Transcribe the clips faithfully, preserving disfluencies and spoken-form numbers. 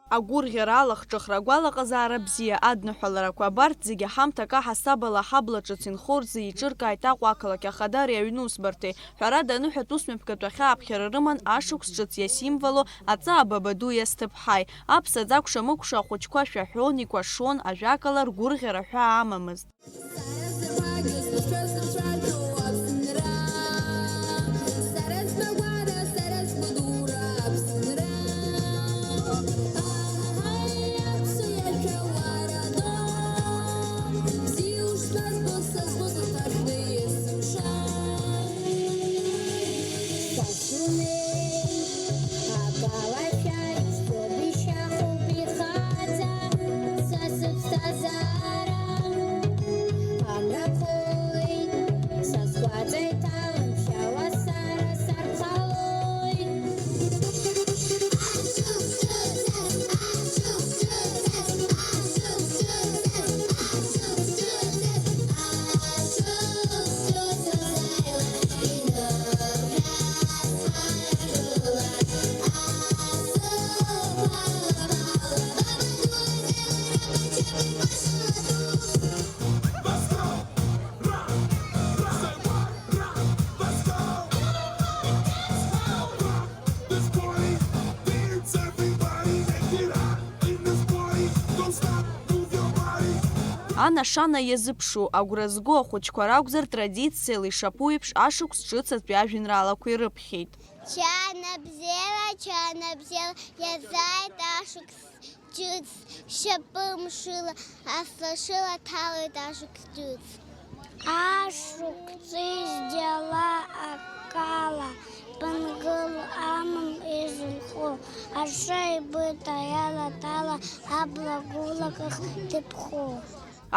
Агәырӷьара, алахҿыхра, агәалаҟазаара бзиа, адныҳәаларақәа, абарҭ зегьы ҳамҭак аҳасабала аҳабла ҿыц инхо рзы еиҿыркааит Аҟәа ақалақь ахадареи аҩнусбарҭеи. Ҳәарада, аныҳәатә усмҩаԥгатә ахь ааԥхьара рыман ашықәс ҿыц иасимволу аҵаа бабаду иасҭыԥҳаи. Аԥсаӡ акәша-мыкәша ахәыҷқәа шәаҳәон, икәашон, ажәакала, ргәырӷьара ҳәаа амамызт. Сасунеи, акалашәа ишьҭоуп, ишьахәуп ихаҵа, са сыԥсҭазаара амрақәоит, са сгәаҵа иҭалымшьауа сара сарԥхалоит. Анашана иазыԥшу, агәра зго ахәыҷқәа ракәзар, традициала ишаԥу еиԥш, ашықәс ҿыц атәи ажәеинраалақәа ирыԥхьеит. Чанабзиала, чанабзиала, иазааит ашықәс ҿыц, шьапы мшыла, афашыла ҭалоит ашықәс ҿыц. Ашықәс ҿыц џьала акала, ԥынгыл амам изынхо, аша ибыҭа иалаҭала, абла гәылаках дыԥхо.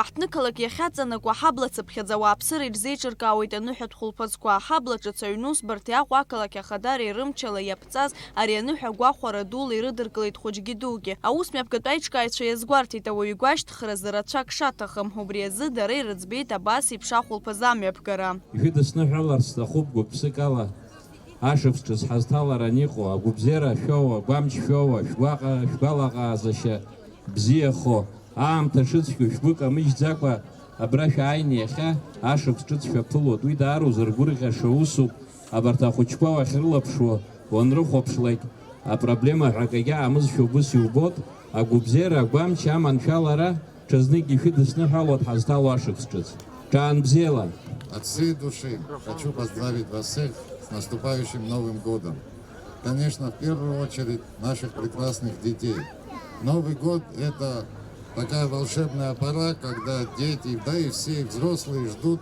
Аҳҭнықалақь иахьаҵанакуа аҳабла цыԥхьаӡа ауааԥсыра ирзеиҿыркаауеит аныҳәатә хәылԥазқәа. Аҳабла ҿыц аҩнусбарҭеи Аҟәа ақалақь ахадареи рымчала иаԥҵаз ари аныҳәа гәахәара дула ирыдыркылеит хәыҷгьы дугьы. Аусмҩаԥгатә аиҿкааҩцәа иазгәарҭеит, ауаҩы игәашьҭхразы рацәак шаҭахым, убри азы дара ирыӡбеит абас еиԥш ахәылԥаз амҩаԥгара. Ишәыдысныҳәалар сҭахуп гәык-ԥсыкала. Ашықәс ҿыц ҳазҭаларан иҟоу, агәыбзиара шәоуа, агәамч шәоуа, шәгәаҟа-, шәгәалаҟазашьа бзиахо, аамҭа шыцәгьоу шәгәы камыжьӡакәа абра шәааины иахьа ашықәс ҿыц шәаԥылоит. Уи даару зыргәырӷьаша усуп. Абарҭ ахәыҷқәа уахьрылаԥшуа уанрыхәаԥшлак, апроблема ҳәа акагьы аамызшәа убыс иубоит, агәыбзиара, агәамч, аманшәалара, ҽазнык ишәыдысныҳәалоит ҳазҭало ашықәс ҿыц. Ҽаанбзиала! От всей души хочу поздравить вас всех с наступающим Новым годом. Конечно, в первую очередь наших прекрасных детей. Новый год — это такая волшебная пора, когда дети, да и все взрослые ждут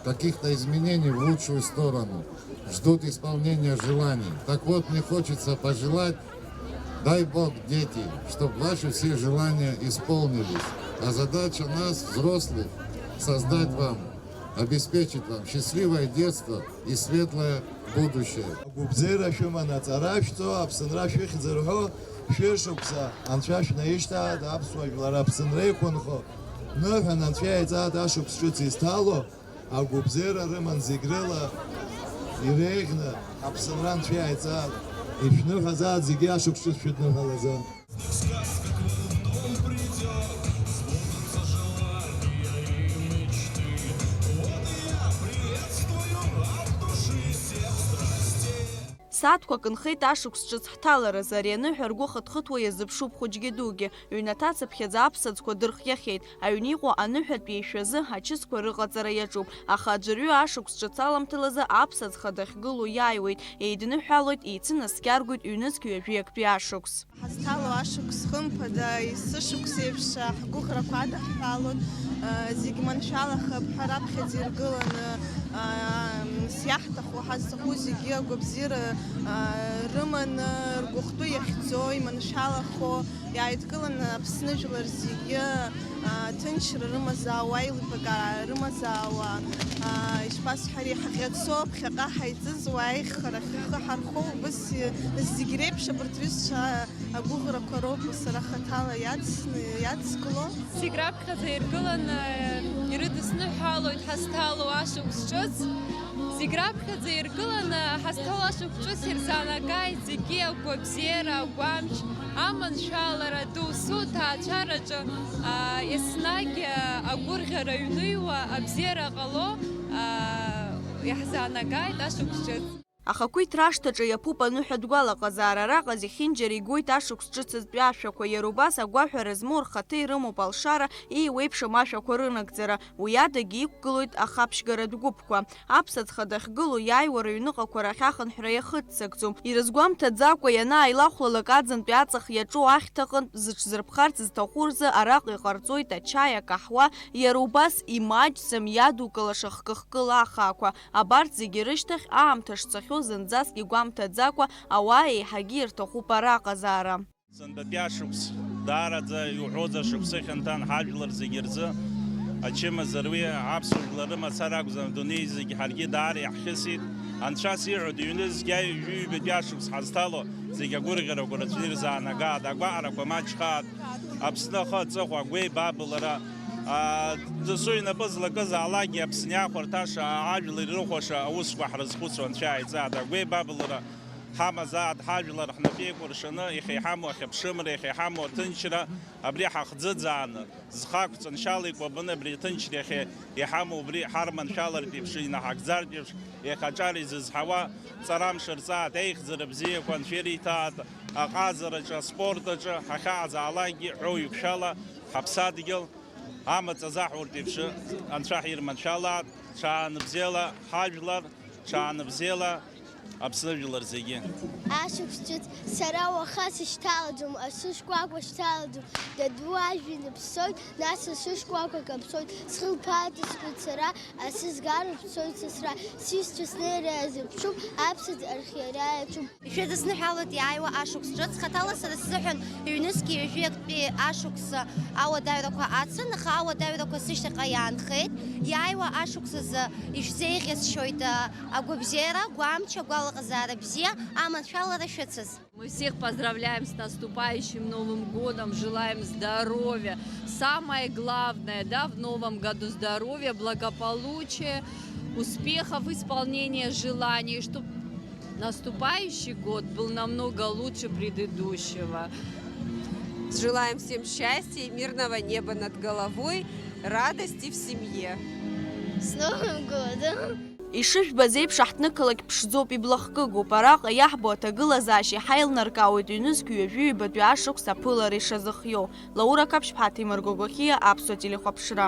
каких-то изменений в лучшую сторону, ждут исполнения желаний. Так вот, мне хочется пожелать, дай Бог, дети, чтоб ваши все желания исполнились. А задача нас, взрослых, создать вам, обеспечить вам счастливое детство и светлое будущее. Агәыбзиара шәыманы аҵара шәҵо, Аԥсынра шәыхьӡ рҳәо, шәышықәса Анцәа шәнаишьҭааит, аԥсуа жәлар Аԥсынра иқәынхо, ныҳәан Анцәа иаиҵааит ашықәс ҿыц изҭало, агәыбзиара рыман зегь рыла иреиӷьны Аԥсынра Анцәа иаиҵааит, ишәныҳәазааит зегьы ашықәс ҿыц шәыдныҳәалаӡа. Сааҭқәак нхеит ашықәс ҿыц ҳҭаларазы, ари аныҳәа ргәы хыҭхыҭуа иазыԥшуп хәыҷгьы дугьы. Ҩнаҭа цыԥхьаӡа аԥсаӡқәа дырхиахьеит. Аҩн иҟоу аныҳәатә еишәазы ачысқәа рыҟаҵара иаҿуп. Аха аӡәырҩы ашықәс ҿыц аламҭалазы аԥсаӡ хада ахьгылоу иааиуеит, еидныҳәалоит, еицынаскьаргоит ҩнызқь ҩажәи актәи ашықәс. Ҳазҭало ашықәс хымԥада, есышықәс еиԥш ҳгәыӷрақәа адаҳҳәалоит, зегь маншәалахап ҳәа раԥхьаӡа иргыланы, иаҳҭаху, ҳазҭаху зегьы агәабзиара рыманы, ргәыхәтәы иахьӡо, иманшәалахо, иааидкыланы Аԥсны жәлар зегьы аҭынчра рымазаауа, аилибакаара рымазаауа, ишԥасҳәари, ҳӷьацо, ԥхьаҟа ҳаиҵызуа, аиӷьхарахь ҳхы ҳархо, убыс зегь реиԥш абарҭ рҩызцәа агәыӷрақәа роуп сара хаҭала иацсны, иацгыло. Зегь раԥхьаӡа иргыланы ирыдысныҳәалоит ҳазҭало ашықәс ҿыц. Зегь раԥхьаӡа иргыланы ҳазҭало ашықәс ҿыц ирзаанагааит зегьы агәабзиара, агәамч, аманшәала. Ара ду, суҭаацәараҿы, аа, еснагь, аа, агәырӷьара ҩныҩуа, абзиара ҟало, аа, иаҳзаанагааит ашықәс ҿыц. Ахақәиҭра ашҭаҿы иаԥуп аныҳәатә гәалаҟазаара, араҟа зехьынџьара игоит ашықәс ҿыц атәи ашәақәа, иара убас агәаҳәара змоу рхаҭа ирымоуп алшара, еиуеиԥшым ашәақәа рынагӡара, уи адагьы иқәгылоит ахаԥшьгаратә гәыԥқәа. Аԥсаӡ хада ахьгылоу иааиуа рыҩныҟақәа рахь ахынҳәра иахыццакӡом. Ирызгәамҭаӡакәа ианааилахәлалак аӡынтәи аҵых иаҿу ахьҭаҟынтә зыҽзырԥхарц зҭаху рзы араҟа иҟарҵоит ачаи, акаҳуа, иара убас имаҷӡам иадукылаша хкы-хкыла ахаақәа. Абарҭ зегьы рышьҭахь аамҭа шцахьоу зынӡаск игәамҭаӡакәа ауаа еиҳагьы ирҭахуп араҟазаара. Сынтәатәи ашықәс даараӡа иуҳәозар шықәсы хьанҭан ҳажәлар зегьы рзы ачымазара уи аԥсуа жәлар рымацара акәӡам, адунеи зегьы ҳаргьы даара иаҳхьысит. Анцәа сиҳәоит, ҩнызқьи ҩажәи ҩбатәи ашықәс ҳазҭало зегьы агәырӷьарақәа рацәаны ирзаанагааит, агәаҟрақәа маҷхааит, Аԥсны ахы аҵыхәа, агәеибабалара, аа, досу инапы злакызаалакгьы Аԥсны иахәарҭаша, ажәлар ирыхәаша аусқәа ҳрызхәыцуа Анцәа иааиҵааит, агәеибабалара ҳамазааит, ҳажәлар ҳнапы еикәыршаны, иахьа иҳамоу ахьыԥшымра, иахьа иҳамоу аҭынчра, абри ҳахӡыӡааны, зхы ақәҵан шьала икәабаны абри аҭынчра иахьа иҳамоу убри ҳарманшәалартә еиԥш, инаҳагӡартә еиԥш, иахьа аҿар изызҳауа ҵарамш рҵааит, аихьӡара бзиақәа Анцәа ириҭааит, аҟазараҿы, аспорт аҿы, ҳахьааӡаалакгьы ҳәоу иқәшәала, ҳаԥсадгьыл амаҵ азаҳуртә еиԥш, Анцәа ҳирманшәалааит, ҽаанбзиала ҳажәлар, ҽаанбзиала Аԥсны жәлар зегьы. Ашықәс ҿыц, сара уаха сышьҭалаӡом, асы шкәакәа шьҭалаӡом, даду ажәҩан иԥссоит, нас асы шкәакәа каԥсоит, схылԥаатәы скуеит сара, асы згароуп сцоит сасра, сҩызцәа снеира иазыԥшуп, аԥсаӡ архиара иаҿуп. Ишәыдысныҳәалоит иааиуа ашықәс ҿыц, хаҭала сара сзыҳәан ҩнызқьи ҩажәи актәи ашықәс ауадаҩрақәа ацын, аха ауадаҩрақәа сышьҭахьҟа иаанхеит. Иааиуа ашықәс азы ишәзеиӷьасшьоит, а, агәабзиара, гәамч, агәалаҟазаара бзиа, аманшәалара шәыцыз. Мы всех поздравляем с наступающим Новым годом, желаем здоровья. Самое главное, да, в новом году здоровье, благополучие, успехов, исполнения желаний, чтобы наступающий год был намного лучше предыдущего. Желаем всем счастья и мирного неба над головой, радости в семье. С Новым годом! Ишыжәбаз еиԥш, аҳҭнықалақь ԥшӡоуп, иблахкыгоуп. Араҟа иаҳбо аҭагылазаашьа иҳаилнаркаауеит ҩнызқь ҩажәи ҩбатәи ашықәс аԥылара ишазыхиоу. Лаура Қаԥшьԥҳа, Ҭемыр Гогохиа, Аԥсуа телехәаԥшра.